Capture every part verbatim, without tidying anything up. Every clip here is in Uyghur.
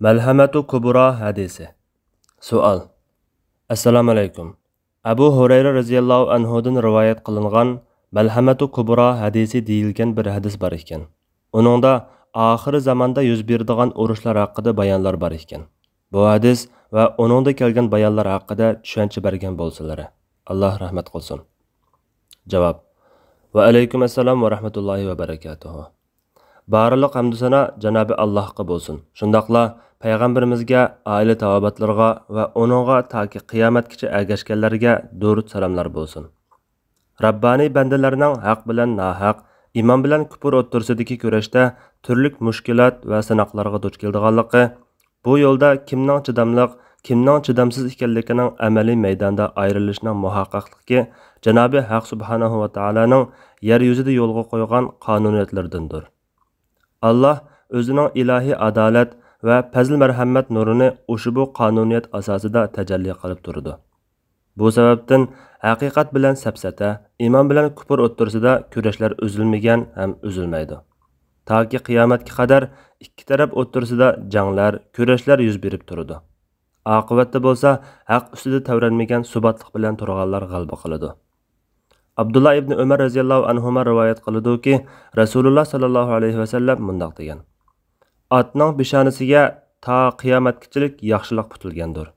مەلھەمەتۇ كۇبرا ھەدىسى. سوئال. ئەسسالامۇئەلەيكۇم. ئەبۇ ھۇرەيرە رەزىياللاھۇ ئەنھۇدىن رىۋايەت قىلىنغان مەلھەمەتۇ كۇبرا ھەدىسى دېيىلگەن بىر ھەدىس بار ئىكەن. ئۇنىڭدا ئاخىرى زاماندا يۈز بېرىدىغان ئۇرۇشلار ھەققىدە بايانلار بار ئىكەن. بۇ ھەدىس ۋە ئۇنىڭدا كەلگەن بايانلار ھەققىدە چۈشەنچە بەرگەن بولسىلىرى. ئاللاھ رەھمەت قىلسۇن. جاۋاب. ۋەئەلەيكۇم ئەسسالام ۋە رەھمەتۇللاھى ۋە بەرەكاتۇھۇ. بارلىق ھەمدۇ سانا جانابى ئاللاھقا بولسۇن. شۇنداقلا پەيغەمبىرىمىزگە، ئائىلە تاۋابىئاتلىرىغا ۋە ئۇنىڭغا تاكى قىيامەتكىچە ئەگەشكەنلەرگە دۇرۇت سالاملار بولسۇن. رەببانىي بەندىلەرنىڭ ھەق بىلەن ناھەق، ئىمان بىلەن كۇپۇر ئوتتۇرىسىدىكى كۈرەشتە تۈرلۈك مۈشكۈلات ۋە سىناقلارغا دۇچ كېلىدىغانلىقى، بۇ يولدا كىمنىڭ چىداملىق، كىمنىڭ چىدامسىز ئىكەنلىكىنىڭ ئەمەلىي مەيداندا ئايرىلىشىنىڭ مۇھەققەقلىقى جانابى ھەق سۇبھانەھۇ ۋە تائالانىڭ يەر يۈزىدە يولغا قويغان قانۇنىيەتلىرىدىندۇر. ئاللاھ ئۆزىنىڭ ئىلاھىي ئادالەت ۋە پەزىل-مەرھەمەت نۇرىنى ئۇشبۇ قانۇنىيەت ئاساسىدا تەجەللى قىلىپ تۇرىدۇ. بۇ سەۋەبتىن ھەقىقەت بىلەن سەپسەتە، ئىمان بىلەن كۇپۇر ئوتتۇرىسىدا كۈرەشلەر ئۈزۈلمىگەن ھەم ئۈزۈلمەيدۇ. تاكى قىيامەتكە قەدەر ئىككى تەرەپ ئوتتۇرىسىدا جەڭلەر، كۈرەشلەر يۈز بېرىپ تۇرىدۇ. ئاقىۋەتتە بولسا ھەق ئۈستىدە تەۋرەنمىگەن سۇباتلىق بىلەن تۇرغانلار غەلىبە قىلىدۇ. ئابدۇللا ئىبنى ئۆمەر رەزىياللاھۇ ئەنھۇما رىۋايەت قىلىدۇكى، رەسۇلۇللا ساللاللاھۇ ئەلەيھى ۋەسەللەم مۇنداق دېگەن: ئاتنىڭ پېشانىسىگە تا قىيامەتكىچىلىك ياخشىلىق پۈتۈلگەندۇر.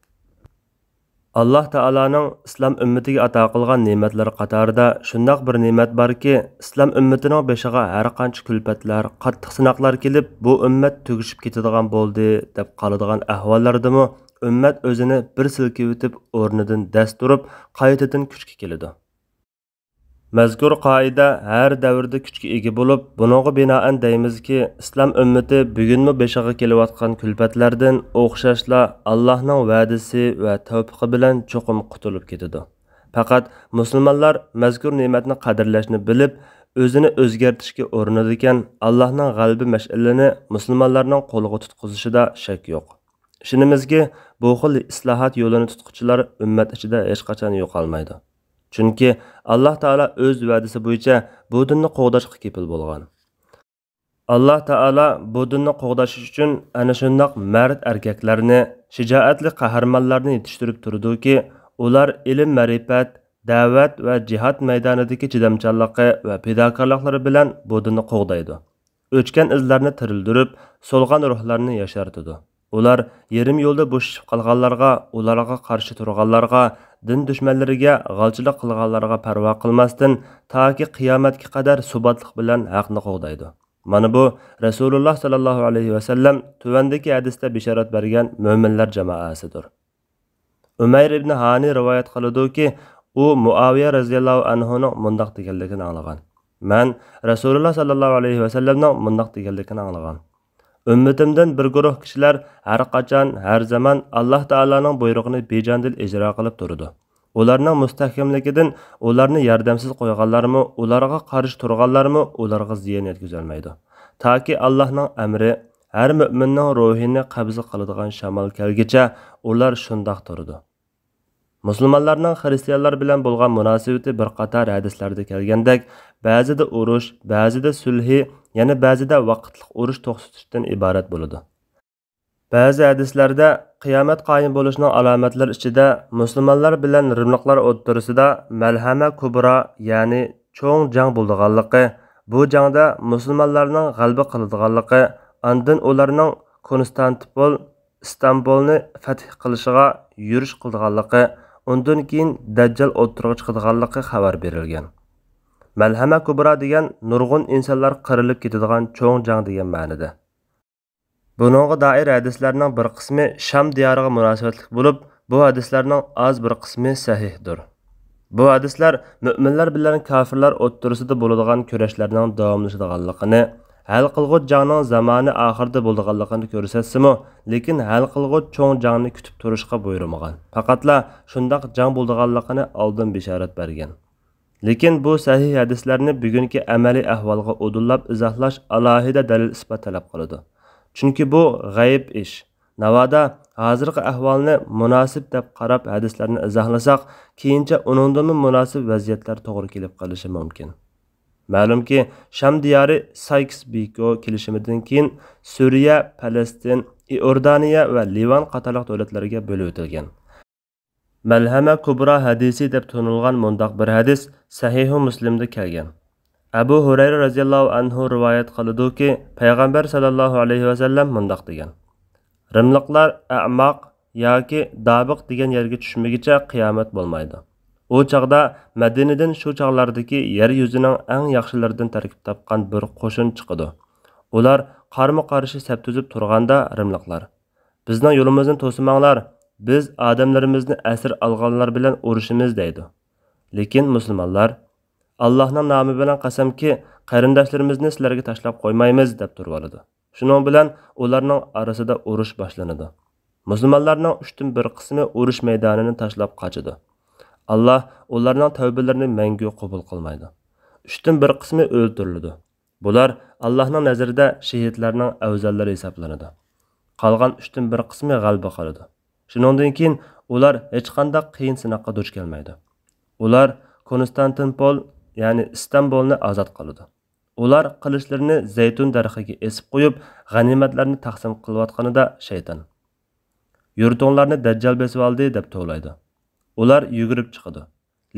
ئاللاھ تائالانىڭ ئىسلام ئۈممىتىگە ئاتا قىلغان نېمەتلىرى قاتارىدا شۇنداق بىر نېمەت باركى، ئىسلام ئۈممىتىنىڭ بېشىغا ھەر قانچە كۈلپەتلەر، قاتتىق سىناقلار كېلىپ، بۇ ئۈممەت تۈگىشىپ كېتىدىغان بولدى، دەپ قالىدىغان ئەھۋاللىرىدىمۇ ئۈممەت ئۆزىنى بىر سىلكىۋېتىپ، ئورنىدىن دەس تۇرۇپ، قايتىدىن كۈچكە كېلىدۇ. مەزكۇر قائىدە ھەر دەۋردە كۈچكە ئىگە بولۇپ، بۇنىڭغا بىنائەن دەيمىزكى، ئىسلام ئۈممىتى بۈگۈنمۇ بېشىغا كېلىۋاتقان كۈلپەتلەردىن ئوخشاشلا ئاللاھنىڭ ۋەدىسى ۋە تەۋپىقى بىلەن چوقۇم قۇتۇلۇپ كېتىدۇ. پەقەت مۇسۇلمانلار مەزكۇر نېمەتنى قەدىرلەشنى بىلىپ، ئۆزىنى ئۆزگەرتىشكە ئۇرۇنىدىكەن، ئاللاھنىڭ غەلىبە مەشئىلىنى مۇسۇلمانلارنىڭ قولىغا تۇتقۇزۇشىدا شەك يوق. ئىشىنىمىزكى، بۇ خىل ئىسلاھات يولىنى تۇتقۇچىلار ئۈممەت ئىچىدە ھېچقاچان يوقالمايدۇ. چۈنكى ئاللاھ تائالا ئۆز ۋەدىسى بويىچە بۇ دىننى قوغداشقا كېپىل بولغان. ئاللاھ تائالا بۇ دىننى قوغداش ئۈچۈن ئەنە شۇنداق مەرد ئەركەكلەرنى، شىجائەتلىك قەھرىمانلارنى يېتىشتۈرۈپ تۇرىدۇكى، ئۇلار ئىلىم-مەرىپەت، دەۋەت ۋە جىھاد مەيدانىدىكى چىدامچانلىقى ۋە پىداكارلىقلىرى بىلەن بۇ دىننى قوغدايدۇ. ئۆچكەن ئىزلارنى تىرىلدۈرۈپ، سولغان روھلارنى ياشارتىدۇ. ئۇلار يېرىم يولدا بوشىشىپ قالغانلارغا، ئۇلارغا قارشى تۇرغانلارغا، دىن دۈشمەنلىرىگە غالچىلىق قىلغانلارغا پەرۋا قىلماستىن، تاكى قىيامەتكە قەدەر سۇباتلىق بىلەن ھەقنى قوغدايدۇ. مانا بۇ رەسۇلۇللا ساللاللاھۇ ئەلەيھى ۋەسەللەم تۆۋەندىكى ھەدىستە بېشارەت بەرگەن مۆمىنلەر جامائەسىدۇر. ئۇمەير ئىبنى ھانى رىۋايەت قىلىدۇكى، ئۇ مۇئاۋىيە رەزىياللاھۇ ئەنھۇنىڭ مۇنداق دېگەنلىكىنى ئاڭلىغان: مەن رەسۇلۇللا ساللاللاھۇ ئەلەيھى ۋەسەللەمنىڭ مۇنداق دېگەنلىكىنى ئاڭلىغان: ئۈممىتىمدىن بىر گۇرۇھ كىشىلەر ھەر قاچان، ھەر زامان ئاللاھ تائالانىڭ بۇيرۇقىنى بىجانىدىل ئىجرا قىلىپ تۇرىدۇ. ئۇلارنىڭ مۇستەھكەملىكىدىن ئۇلارنى ياردەمسىز قويغانلارمۇ، ئۇلارغا قارشى تۇرغانلارمۇ ئۇلارغا زىيان يەتكۈزەلمەيدۇ. تاكى ئاللاھنىڭ ئەمرى ھەر مۆمىننىڭ روھىنى قەبزە قىلىدىغان شامال كەلگۈچە ئۇلار شۇنداق تۇرىدۇ. مۇسۇلمانلارنىڭ خىرىستىيانلار بىلەن بولغان مۇناسىۋىتى بىر قاتار ھەدىسلەردە كەلگەندەك، بەزىدە ئۇرۇش، بەزىدە سۈلھى، يەنە بەزىدە ۋاقىتلىق ئۇرۇش توختىتىشتىن ئىبارەت بولىدۇ. بەزى ھەدىسلەردە قىيامەت قايىم بولۇشنىڭ ئالامەتلىرى ئىچىدە مۇسۇلمانلار بىلەن رىملىقلار ئوتتۇرىسىدا مەلھەمە كۇبرا، يەنى چوڭ جەڭ بولىدىغانلىقى، بۇ جەڭدە مۇسۇلمانلارنىڭ غەلىبە قىلىدىغانلىقى، ئاندىن ئۇلارنىڭ كونستانتىپول، ئىستانبۇلنى فەتھ قىلىشىغا يۈرۈش قىلىدىغانلىقى، ئۇندىن كېيىن دەججال ئوتتۇرىغا چىقىدىغانلىقى خەۋەر بېرىلگەن. مەلھەمە كۇبرا دېگەن نۇرغۇن ئىنسانلار قىرىلىپ كېتىدىغان چوڭ جەڭ دېگەن مەنىدە. بۇنىڭغا دائىر ھەدىسلەرنىڭ بىر قىسمى شام دىيارىغا مۇناسىۋەتلىك بولۇپ، بۇ ھەدىسلەرنىڭ ئاز بىر قىسمى سەھىھدۇر. بۇ ھەدىسلەر مۆمىنلەر بىلەن كاپىرلار ئوتتۇرىسىدا بولىدىغان كۈرەشلەرنىڭ داۋاملىشىدىغانلىقىنى، ھەل قىلغۇچ جەڭنىڭ زامانى ئاخىرىدا بولىدىغانلىقىنى كۆرسەتسىمۇ، لېكىن ھەل قىلغۇچ چوڭ جەڭنى كۈتۈپ تۇرۇشقا بۇيرۇمىغان. پەقەتلا شۇنداق جەڭ بولىدىغانلىقىنى ئالدىن بېشارەت بەرگەن. لېكىن بۇ سەھىھ ھەدىسلەرنى بۈگۈنكى ئەمەلىي ئەھۋالغا ئۇدۇللاپ ئىزاھلاش ئالاھىدە دەلىل-ئىسپات تەلەپ قىلىدۇ. چۈنكى بۇ غەيىب ئىش. ناۋادا ھازىرقى ئەھۋالنى مۇناسىپ دەپ قاراپ ھەدىسلەرنى ئىزاھلىساق، كېيىنچە ئۇنىڭدىنمۇ مۇناسىپ ۋەزىيەتلەر توغرا كېلىپ قېلىشى مۇمكىن. مەلۇمكى، شام دىيارى سايكس-بىكو كېلىشىمىدىن كېيىن سۈرىيە، پەلەستىن، ئىئوردانىيە ۋە لىۋان قاتارلىق دۆلەتلەرگە بۆلۈۋېتىلگەن. مەلھەمە كۇبرا ھەدىسى دەپ تونۇلغان مۇنداق بىر ھەدىس سەھىھۇ مۇسلىمدا كەلگەن. ئەبۇ ھۇرەيرە رەزىياللاھۇ ئەنھۇ رىۋايەت قىلىدۇكى، پەيغەمبەر سەللەللاھۇ ئەلەيھى ۋەسەللەم مۇنداق دېگەن: رىملىقلار ئەماق ياكى دابىق دېگەن يەرگە چۈشمىگىچە قىيامەت بولمايدۇ. ئۇ چاغدا مەدىنىدىن شۇ چاغلاردىكى يەر يۈزىنىڭ ئەڭ ياخشىلىرىدىن تەركىب تاپقان بىر قوشۇن چىقىدۇ. ئۇلار قارمۇ قارشى سەپ تۈزۈپ تۇرغاندا، رىملىقلار: بىزنىڭ يولىمىزنى توسىماڭلار، بىز ئادەملىرىمىزنى ئەسىر ئالغانلار بىلەن ئۇرۇشىمىز دەيدۇ. لېكىن مۇسۇلمانلار: ئاللاھنىڭ نامى بىلەن قەسەمكى، قېرىنداشلىرىمىزنى سىلەرگە تاشلاپ قويمايمىز دەپ تۇرۇۋالىدۇ. شۇنىڭ بىلەن ئۇلارنىڭ ئارىسىدا ئۇرۇش باشلىنىدۇ. مۇسۇلمانلارنىڭ ئۈچتىن بىر قىسمى ئۇرۇش مەيدانىنى تاشلاپ قاچىدۇ. ئاللاھ ئۇلارنىڭ تەۋبىلىرىنى مەڭگۈ قوبۇل قىلمايدۇ. ئۈچتىن بىر قىسمى ئۆلتۈرۈلىدۇ. بۇلار ئاللاھنىڭ نەزىرىدە شېھىتلەرنىڭ ئەۋزەللىرى ھېسابلىنىدۇ. قالغان ئۈچتىن بىر قىسمى غەلىبە قىلىدۇ. شۇنىڭدىن كېيىن ئۇلار ھېچقانداق قىيىن سىناققا دۇچ كەلمەيدۇ. ئۇلار كونستانتىنپول، يەنى ئىستانبۇلنى ئازاد قىلىدۇ. ئۇلار قىلىچلىرىنى زەيتۇن دەرىخىگە ئېسىپ قويۇپ، غەنىيمەتلەرنى تەقسىم قىلىۋاتقىنىدا شەيتان: يۇرتۇڭلارنى دەججال بېسىۋالدى دەپ توۋلايدۇ. ئۇلار يۈگۈرۈپ چىقىدۇ.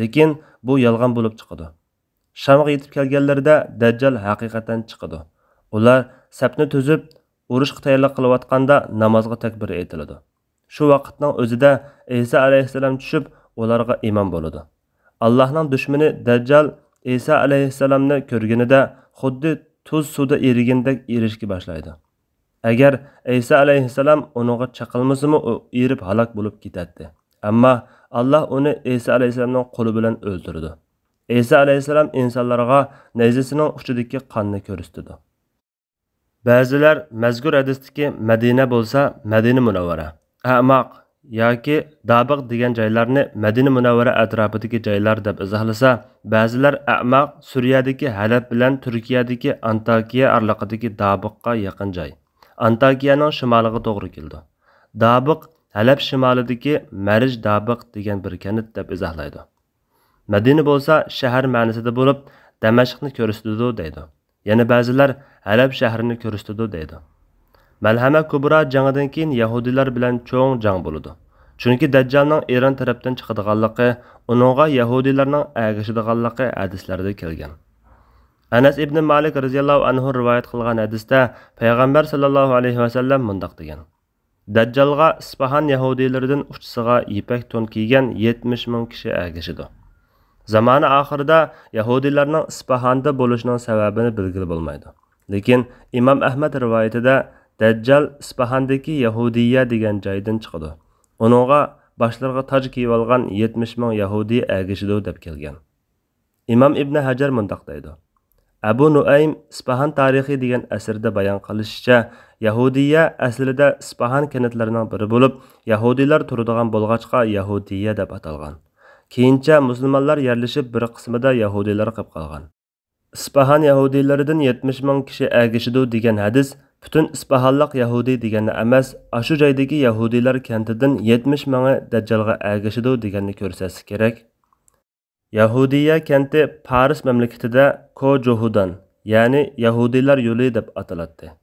لېكىن بۇ يالغان بولۇپ چىقىدۇ. شامغا يېتىپ كەلگەنلىرىدە دەججال ھەقىقەتەن چىقىدۇ. ئۇلار سەپنى تۈزۈپ، ئۇرۇشقا تەييارلىق قىلىۋاتقاندا نامازغا تەكبىر ئېيتىلىدۇ. شۇ ۋاقىتنىڭ ئۆزىدە ئەيسا ئەلەيھىسسالام چۈشۈپ، ئۇلارغا ئىمام بولىدۇ. ئاللاھنىڭ دۈشمىنى دەججال ئەيسا ئەلەيھىسسالامنى كۆرگىنىدە خۇددى تۇز سۇدا ئېرىگەندەك ئېرىشكە باشلايدۇ. ئەگەر ئەيسا ئەلەيھىسسالام ئۇنىڭغا چېقىلمىسىمۇ، ئۇ ئېرىپ ھالاك بولۇپ كېتەتتى. ئەمما ئاللاھ ئۇنى ئەيسا ئەلەيھىسسالامنىڭ قولى بىلەن ئۆلتۈرىدۇ. ئەيسا ئەلەيھىسسالام ئىنسانلارغا نەيزىسىنىڭ ئۇچىدىكى قاننى كۆرسىتىدۇ. بەزىلەر مەزكۇر ھەدىستىكى مەدىنە بولسا مەدىنە مۇنەۋۋەرە، ئەماق ياكى دابىق دېگەن جايلارنى مەدىنە مۇنەۋۋەرە ئەتراپىدىكى جايلار دەپ ئىزاھلىسا، بەزىلەر ئەماق سۈرىيەدىكى ھەلەپ بىلەن تۈركىيەدىكى ئانتاكىيە ئارىلىقىدىكى دابىققا يېقىن جاي، ئانتاكىيەنىڭ شىمالىغا توغرا كېلىدۇ. دابىق ھەلەپ شىمالىدىكى مەرج دابىق دېگەن بىر كەنت دەپ ئىزاھلايدۇ. مەدىنە بولسا شەھەر مەنىسىدە بولۇپ، دەمەشقنى كۆرسىتىدۇ دەيدۇ. يەنە بەزىلەر ھەلەب شەھىرىنى كۆرسىتىدۇ دەيدۇ. مەلھەمە كۇبرا جېڭىدىن كېيىن يەھۇدىيلار بىلەن چوڭ جەڭ بولىدۇ. چۈنكى دەججالنىڭ ئىران تەرەپتىن چىقىدىغانلىقى، ئۇنىڭغا يەھۇدىيلارنىڭ ئەگىشىدىغانلىقى ھەدىسلەردە كەلگەن. ئەنەس ئىبنى مالىك رەزىياللاھۇ ئەنھۇ رىۋايەت قىلغان ھەدىستە پەيغەمبەر ساللاللاھۇ ئەلەيھى ۋەسەللەم مۇنداق دېگەن: دەججالغا ئىسپاھان يەھۇدىيلىرىدىن ئۇچىسىغا يىپەك تون كىيگەن يەتمىش مىڭ كىشى ئەگىشىدۇ. زامانە ئاخىرىدا يەھۇدىيلارنىڭ ئىسپاھاندا بولۇشىنىڭ سەۋەبىنى بىلگىلى بولمايدۇ. لېكىن ئىمام ئەھمەد رىۋايىتىدە دەججال ئىسپاھاندىكى يەھۇدىيە دېگەن جايدىن چىقىدۇ. ئۇنىڭغا باشلىرىغا تاج كىيىۋالغان يەتمىش مىڭ يەھۇدىي ئەگىشىدۇ دەپ كەلگەن. ئىمام ئىبنى ھەجەر مۇنداق دەيدۇ: ئەبۇ نۇئەيم ئىسپاھان تارىخى دېگەن ئەسىرىدە بايان قىلىشىچە، يەھۇدىيە ئەسلىدە ئىسپاھان كەنتلىرىنىڭ بىرى بولۇپ، يەھۇدىيلار تۇرىدىغان بولغاچقا يەھۇدىيە دەپ ئاتالغان. كېيىنچە مۇسۇلمانلار يەرلىشىپ، بىر قىسمىدا يەھۇدىيلار قېلىپ قالغان. ئىسپاھان يەھۇدىيلىرىدىن يەتمىش مىڭ كىشى ئەگىشىدۇ دېگەن ھەدىس پۈتۈن ئىسپاھانلىق يەھۇدىي دېگەننى ئەمەس، ئاشۇ جايدىكى يەھۇدىيلار كەنتىدىن يەتمىش مىڭى دەججالغا ئەگىشىدۇ دېگەننى كۆرسەتسە كېرەك. يەھۇدىيە كەنتى پارس مەملىكىتىدە كوجوھۇدان، يەنى يەھۇدىيلار يولى دەپ ئاتىلاتتى.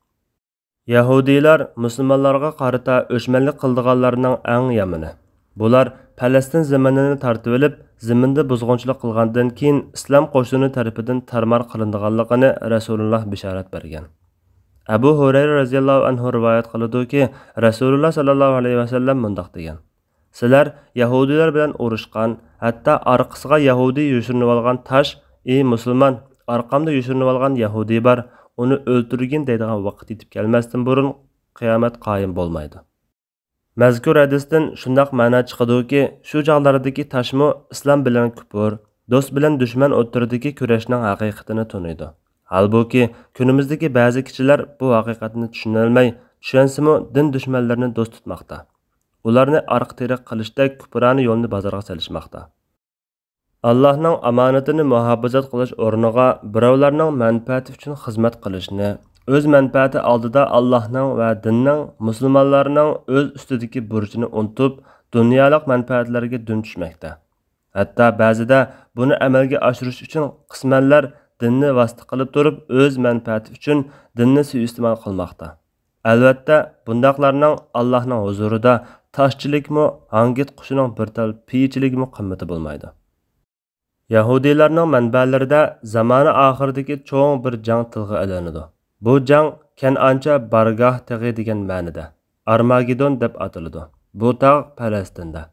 يەھۇدىيلار مۇسۇلمانلارغا قارىتا ئۆچمەنلىك قىلىدىغانلارنىڭ ئەڭ يامىنى. بۇلار پەلەستىن زېمىنىنى تارتىۋېلىپ، زېمىندا بۇزغۇنچىلىق قىلغاندىن كېيىن، ئىسلام قوشۇنى تەرىپىدىن تارمار قىلىنىدىغانلىقىنى رەسۇلۇللاھ بېشارەت بەرگەن. ئەبۇ ھۇرەيرە رەزىياللاھۇ ئەنھۇ رىۋايەت قىلىدۇكى، رەسۇلۇللاھ ساللاللاھۇ ئەلەيھى ۋەسەللەم مۇنداق دېگەن: سىلەر يەھۇدىيلار بىلەن ئۇرۇشقان، ھەتتا ئارقىسىغا يەھۇدىي يوشۇرۇنۇۋالغان تاش، ئى مۇسۇلمان، ئارقامدا يوشۇرۇنۇۋالغان يەھۇدىي بار، ئۇنى ئۆلتۈرگىن دەيدىغان ۋاقىت يېتىپ كەلمەستىن بۇرۇن قىيامەت قايىم بولمايدۇ. مەزكۇر ھەدىستىن شۇنداق مەنا چىقىدۇكى، شۇ چاغلاردىكى تاشمۇ ئىسلام بىلەن كۇپۇر، دوست بىلەن دۈشمەن ئوتتۇرىدىكى كۈرەشنىڭ ھەقىقىتىنى تونۇيدۇ. ھالبۇكى، كۈنىمىزدىكى بەزى كىشىلەر بۇ ھەقىقەتنى چۈشىنەلمەي، چۈشەنسىمۇ دىن دۈشمەنلىرىنى دوست تۇتماقتا. ئۇلارنى ئارقا تىرەك قىلىشتەك كۇپرانە يولنى بازارغا سېلىشماقتا. ئاللاھنىڭ ئامانىتىنى مۇھاپىزەت قىلىش ئورنىغا بىراۋلارنىڭ مەنپەئەتى ئۈچۈن خىزمەت قىلىشنى، ئۆز مەنپەئەتى ئالدىدا ئاللاھنىڭ ۋە دىننىڭ، مۇسۇلمانلارنىڭ ئۆز ئۈستىدىكى بۇرچىنى ئۇنتۇپ، دۇنيالىق مەنپەئەتلەرگە دۈم چۈشمەكتە. ھەتتا بەزىدە بۇنى ئەمەلگە ئاشۇرۇش ئۈچۈن قىسمەنلەر دىننى ۋاسىتە قىلىپ تۇرۇپ، ئۆز مەنپەئەتى ئۈچۈن دىننى سۇيىئىستېمال قىلماقتا. ئەلۋەتتە، بۇنداقلارنىڭ ئاللاھنىڭ ھۇزۇرىدا تاشچىلىكمۇ، ھاڭگىت قۇشىنىڭ بىر تال پىيىچىلىكىمۇ قىممىتى بولمايدۇ. يەھۇدىيلارنىڭ مەنبەلىرىدە زامانە ئاخىرىدىكى چوڭ بىر جەڭ تىلغا ئېلىنىدۇ. بۇ جەڭ كەنئانچە بارگاھ تېغى دېگەن مەنىدە، ئارماگېدون دەپ ئاتىلىدۇ. بۇ تاغ پەلەستىندە.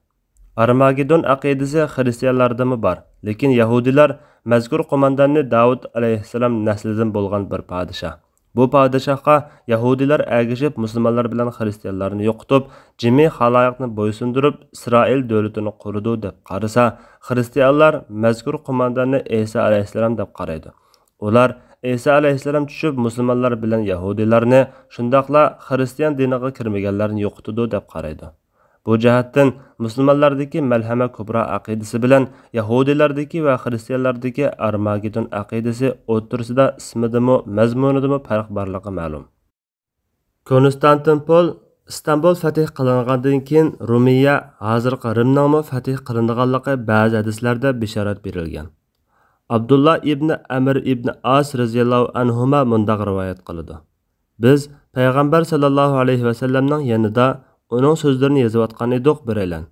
ئارماگېدون ئەقىدىسى خىرىستىيانلاردىمۇ بار، لېكىن يەھۇدىيلار مەزكۇر قومانداننى داۋۇت ئەلەيھىسسالام نەسلىدىن بولغان بىر پادىشاھ. بۇ پادىشاھقا يەھۇدىيلار ئەگىشىپ، مۇسۇلمانلار بىلەن خىرىستىيانلارنى يوقىتىپ، جىمى خالايىقنى بويسۇندۇرۇپ، ئىسرائىل دۆلىتىنى قۇرىدۇ دەپ قارىسا، خىرىستىيانلار مەزكۇر قومانداننى ئەيسا ئەلەيھىسسالام دەپ قارايدۇ. ئۇلار ئەيسا ئەلەيھىسسالام چۈشۈپ، مۇسۇلمانلار بىلەن يەھۇدىيلارنى، شۇنداقلا خىرىستىيان دىنىغا كىرمىگەنلەرنى يوقىتىدۇ دەپ قارايدۇ. بۇ جەھەتتىن مۇسۇلمانلاردىكى مەلھەمە كۇبرا ئەقىدىسى بىلەن يەھۇدىيلاردىكى ۋە خىرىستىيانلاردىكى ئارماگېدون ئەقىدىسى ئوتتۇرىسىدا ئىسمىدىمۇ، مەزمۇنىدىمۇ پەرق بارلىقى مەلۇم. كونستانتىنپول، ئىستانبۇل فەتھ قىلىنغاندىن كېيىن، رومىيە، ھازىرقى رىمنىڭمۇ فەتھ قىلىنىدىغانلىقى بەزى ھەدىسلەردە بېشارەت بېرىلگەن. ئابدۇللا ئىبنى ئەمر ئىبنى ئاس رەزىياللاھۇ ئەنھۇما مۇنداق رىۋايەت قىلىدۇ: بىز پەيغەمبەر ساللاللاھۇ ئەلەيھى ۋەسەللەمنىڭ يېنىدا ئۇنىڭ سۆزلىرىنى يېزىۋاتقان ئىدۇق بىرەيلەن.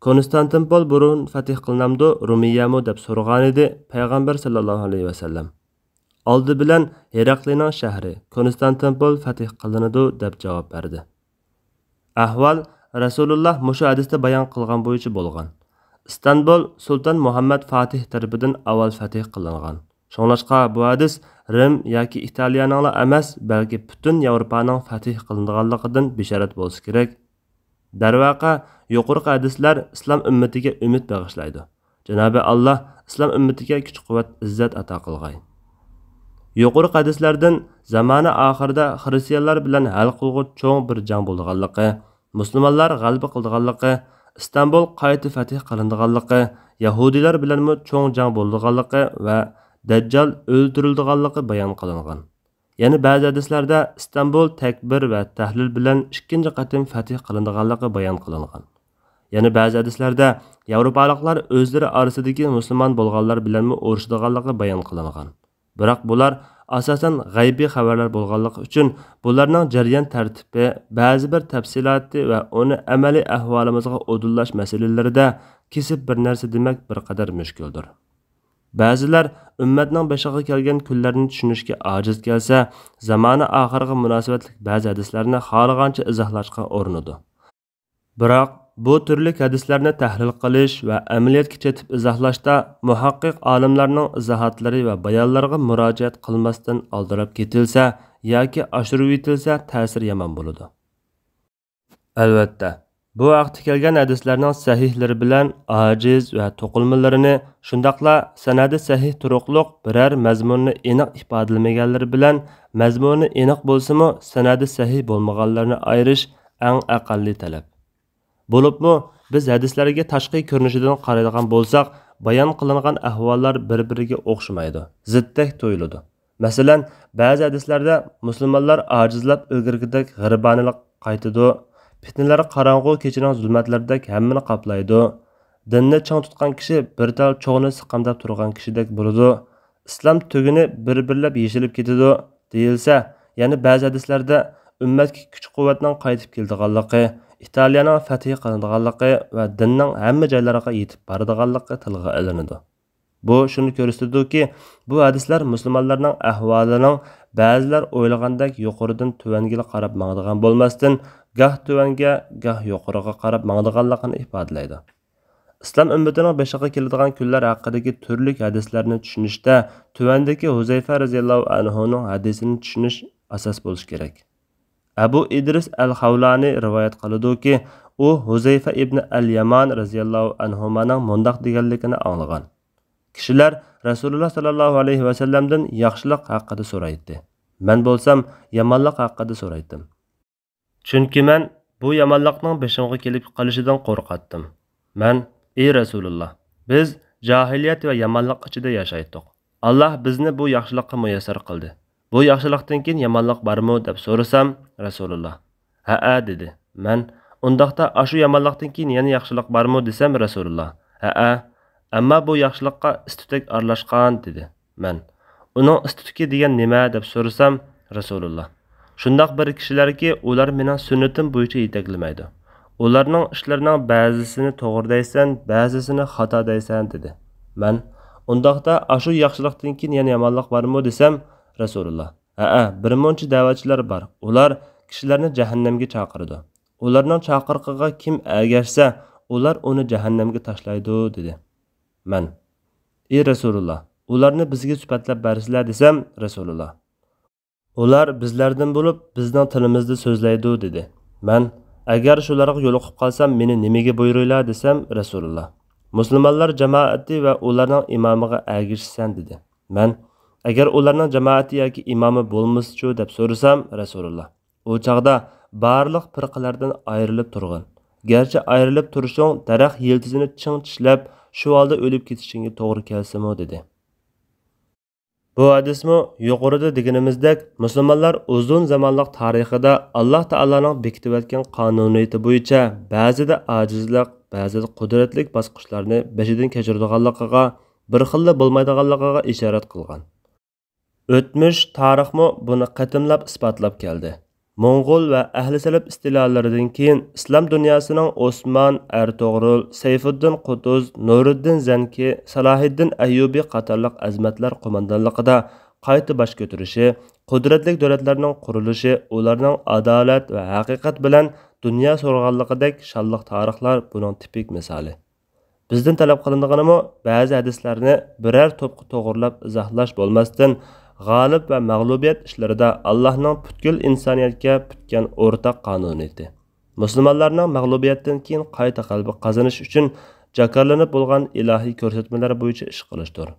كونستانتىنپول بۇرۇن فەتھ قىلىنامدۇ، رومىيەمۇ دەپ سورىغانىدى پەيغەمبەر ساللاللاھۇ ئەلەيھى ۋەسەللەم. ئالدى بىلەن ھېراقلىنىڭ شەھىرى كونستانتىنپول فەتھ قىلىنىدۇ دەپ جاۋاب بەردى. ئەھۋال رەسۇلۇللا مۇشۇ ھەدىستە بايان قىلغان بويىچە بولغان. ئىستانبۇل سۇلتان مۇھەممەد فاتىھ تەرىپىدىن ئاۋۋال فەتھ قىلىنغان. شۇڭلاشقا بۇ ھەدىس رىم ياكى ئىتالىيەنىڭلا ئەمەس، بەلكى پۈتۈن ياۋروپانىڭ فەتھ قىلىنىدىغانلىقىدىن بېشارەت بولسا كېرەك. دەرۋەقە، يۇقىرىقى ھەدىسلەر ئىسلام ئۈممىتىگە ئۈمىد بېغىشلايدۇ. جانابى ئاللا ئىسلام ئۈممىتىگە كۈچ-قۇۋۋەت، ئىززەت ئاتا قىلغاي. يۇقىرىقى ھەدىسلەردىن زامانە ئاخىرىدا خىرىستىيانلار بىلەن ھەل قىلغۇچ چوڭ بىر جەڭ بولىدىغانلىقى، مۇسۇلمانلار غەلىبە قىلىدىغانلىقى، ئىستانبۇل قايتا فەتھ قىلىنىدىغانلىقى، يەھۇدىيلار بىلەنمۇ چوڭ جەڭ بولىدىغانلىقى ۋە دەججال ئۆلتۈرۈلىدىغانلىقى بايان قىلىنغان. يەنە بەزى ھەدىسلەردە ئىستانبۇل تەكبىر ۋە تەھلىل بىلەن ئىككىنچى قېتىم فەتھ قىلىنىدىغانلىقى بايان قىلىنغان. يەنە بەزى ھەدىسلەردە ياۋروپالىقلار ئۆزلىرى ئارىسىدىكى مۇسۇلمان بولغانلار بىلەنمۇ ئۇرۇشىدىغانلىقى بايان قىلىنغان. بىراق بۇلار ئاساسەن غەيبىي خەۋەرلەر بولغانلىقى ئۈچۈن، بۇلارنىڭ جەريان تەرتىپى، بەزى بىر تەپسىلاتى ۋە ئۇنى ئەمەلىي ئەھۋالىمىزغا ئۇدۇللاش مەسىلىلىرىدە كېسىپ بىر نەرسە دېمەك بىر قەدەر مۈشكۈلدۇر. بەزىلەر ئۈممەتنىڭ بېشىغا كەلگەن كۈنلەرنى چۈشىنىشكە ئاجىز كەلسە، زامانە ئاخىرىغا مۇناسىۋەتلىك بەزى ھەدىسلەرنى خالىغانچە ئىزاھلاشقا ئۇرۇنىدۇ. بىراق، بۇ تۈرلۈك ھەدىسلەرنى تەھلىل قىلىش ۋە ئەمەلىيەتكە چېتىپ ئىزاھلاشتا مۇھەققىق ئالىملارنىڭ ئىزاھاتلىرى ۋە بايانلىرىغا مۇراجىئەت قىلماستىن ئالدىراپ كېتىلسە ياكى ئاشۇرۇۋېتىلسە، تەسىرى يامان بولىدۇ. ئەلۋەتتە، بۇ ھەقتە كەلگەن ھەدىسلەرنىڭ سەھىھلىرى بىلەن ئاجىز ۋە توقۇلمىلىرىنى، شۇنداقلا سەنەدى سەھىھ تۇرۇقلۇق بىرەر مەزمۇننى ئېنىق ئىپادىلىمىگەنلىرى بىلەن، مەزمۇنى ئېنىق بولسىمۇ، سەنەدى سەھىھ بولمىغانلىرىنى ئايرىش ئەڭ ئەقەللىي تەلەپ. بولۇپمۇ، بىز ھەدىسلەرگە تاشقى كۆرۈنۈشىدىن قارايدىغان بولساق، بايان قىلىنغان ئەھۋاللار بىر-بىرىگە ئوخشىمايدۇ، زىتتەك تۇيۇلىدۇ. مەسىلەن، بەزى ھەدىسلەردە مۇسۇلمانلار ئاجىزلاپ ئىلگىرىكىدەك غېرىبانىلىق قايتىدۇ، پىتنىلەر قاراڭغۇ كېچىنىڭ زۇلمەتلىرىدەك ھەممىنى قاپلايدۇ، دىننى چىڭ تۇتقان كىشى بىر تال چوغنى سىقامداپ تۇرغان كىشىدەك بولىدۇ، ئىسلام تۈگۈنى بىر-بىرلەپ يېشىلىپ كېتىدۇ، دېيىلسە، يەنە بەزى ھەدىسلەردە ئۈممەتكە كۈچ-قۇۋۋەتنىڭ قايتىپ كېلىدىغانلىقى، ئىتالىيەنىڭ فەتھى قىلىنىدىغانلىقى ۋە دىننىڭ ھەممە جايلارغا يېتىپ بارىدىغانلىقى تىلغا ئېلىنىدۇ. بۇ شۇنى كۆرسىتىدۇكى، بۇ ھەدىسلەر مۇسۇلمانلارنىڭ ئەھۋالىنىڭ بەزىلەر ئويلىغاندەك يۇقىرىدىن تۆۋەنگىلا قاراپ ماڭىدىغان بولماستىن، گاھ تۆۋەنگە، گاھ يۇقىرىغا قاراپ ماڭىدىغانلىقىنى ئىپادىلەيدۇ. ئىسلام ئۈممىتىنىڭ بېشىغا كېلىدىغان كۈنلەر ھەققىدىكى تۈرلۈك ھەدىسلەرنى چۈشىنىشتە تۆۋەندىكى ھۇزەيفە رەزىياللاھۇ ئەنھۇنىڭ ھەدىسىنى چۈشىنىش ئاساس بولۇشى كېرەك. ئەبۇ ئىدرىس ئەل خەۋلانى رىۋايەت قىلىدۇكى، ئۇ ھۇزەيفە ئىبنى ئەل يامان رەزىياللاھۇ ئەنھۇمانىڭ مۇنداق دېگەنلىكىنى ئاڭلىغان: كىشىلەر رەسۇلۇللا ساللاللاھۇ ئەلەيھى ۋەسەللەمدىن ياخشىلىق ھەققىدە سورايتتى. مەن بولسام يامانلىق ھەققىدە سورايتتىم. چۈنكى مەن بۇ يامانلىقنىڭ بېشىمغا كېلىپ قېلىشىدىن قورقاتتىم. مەن: ئى رەسۇلۇللا، بىز جاھىلىيەت ۋە يامانلىق ئىچىدە ياشايتتۇق. ئاللا بىزنى بۇ ياخشىلىققا مۇيەسسەر قىلدى. بۇ ياخشىلىقتىن كېيىن يامانلىق بارمۇ؟ دەپ سورىسام، رەسۇلۇللا: ھەئە، دېدى. مەن: ئۇنداقتا ئاشۇ يامانلىقتىن كېيىن يەنە ياخشىلىق بارمۇ؟ دېسەم، رەسۇلۇللا: ھەئە، ئەمما بۇ ياخشىلىققا ئىس-تۈتەك ئارىلاشقان، دېدى. مەن: ئۇنىڭ ئىستىتۇكى دېگەن نېمە؟ دەپ سورىسام، رەسۇلۇللا، شۇنداق بىر كىشىلەركى، ئۇلار مېنىڭ سۈننىتىم بويىچە يېتەكلىمەيدۇ. ئۇلارنىڭ ئىشلىرىنىڭ بەزىسىنى توغرا دەيسەن، بەزىسىنى خاتا دەيسەن، دېدى. مەن، ئۇنداقتا ئاشۇ ياخشىلىقتىن كېيىن يەنە يامانلىق بارمۇ؟ دېسەم، رەسۇلۇللا، ھەئە، بىر مۇنچە دەۋەتچىلەر بار، ئۇلار كىشىلەرنى جەھەننەمگە چاقىرىدۇ. ئۇلارنىڭ چاقىرىقىغا كىم ئەگەشسە، ئۇلار ئۇنى جەھەننەمگە تاشلايدۇ، دېدى. مەن، ئى رەسۇلۇللا، ئۇلارنى بىزگە سۈپەتلەپ بەرسىلە، دېسەم، رەسۇلۇللا، ئۇلار بىزلەردىن بولۇپ، بىزنىڭ تىلىمىزدا سۆزلەيدۇ، دېدى. مەن، ئەگەر شۇلارغا يولۇقۇپ قالسام، مېنى نېمىگە بۇيرۇيلا؟ دېسەم، رەسۇلۇللا، مۇسۇلمانلار جامائىتى ۋە ئۇلارنىڭ ئىمامىغا ئەگىشىسەن، دېدى. مەن، ئەگەر ئۇلارنىڭ جامائىتى ياكى ئىمامى بولمىسىچۇ؟ دەپ سورىسام، رەسۇلۇللا، ئۇ چاغدا بارلىق پىرقىلەردىن ئايرىلىپ تۇرغىن. گەرچە ئايرىلىپ تۇرۇشۇڭ دەرەخ يىلتىزىنى چىڭ چىشلەپ، شۇ ھالدا ئۆلۈپ كېتىشىڭگە توغرا كەلسىمۇ، دېدى. بۇ ھەدىسمۇ يۇقىرىدا دېگىنىمىزدەك، مۇسۇلمانلار ئۇزۇن زامانلىق تارىخىدا ئاللا تائالانىڭ بېكىتىۋەتكەن قانۇنىيىتى بويىچە بەزىدە ئاجىزلىق، بەزىدە قۇدرەتلىك باسقۇچلارنى بېشىدىن كەچۈرىدىغانلىقىغا، بىر خىللا بولمايدىغانلىقىغا ئىشارەت قىلغان. ئۆتمۈش تارىخمۇ بۇنى قېتىملاپ ئىسپاتلاپ كەلدى. موڭغۇل ۋە ئەھلى سەلەپ ئىستىلالىرىدىن كېيىن، ئىسلام دۇنياسىنىڭ ئوسمان، ئەرتۇغرۇل، سەيفۇددىن قۇتۇز، نۇرىددىن زەنكى، سالاھىددىن ئەييۇبى قاتارلىق ئەزىمەتلەر قوماندانلىقىدا قايتا باش كۆتۈرۈشى، قۇدرەتلىك دۆلەتلەرنىڭ قۇرۇلۇشى، ئۇلارنىڭ ئادالەت ۋە ھەقىقەت بىلەن دۇنيا سورىغانلىقىدەك شانلىق تارىخلار بۇنىڭ تىپىك مىسالى. بىزدىن تەلەپ قىلىنىدىغىنىمۇ بەزى ھەدىسلەرنى بىرەر توپقا توغرىلاپ ئىزاھلاش بولماستىن، غالىب ۋە مەغلۇبىيەت ئىشلىرىدا ئاللاھنىڭ پۈتكۈل ئىنسانىيەتكە پۈتكەن ئورتاق قانۇنىيىتى، مۇسۇلمانلارنىڭ مەغلۇبىيەتتىن كېيىن قايتا غەلىبە قازىنىش ئۈچۈن جاكارلىنىپ بولغان ئىلاھىي كۆرسەتمىلەر بويىچە ئىش قىلىشتۇر.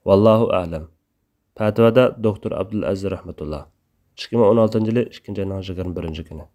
ۋاللاھۇ ئەلەم. پەتىۋادا دوكتور ئابدۇلئەزىز رەھمەتۇللا. ئىككى مىڭ ئون ئالتىنچى يىلى ئىككىنچى ئاينىڭ يىگىرمە بىرىنچى كۈنى.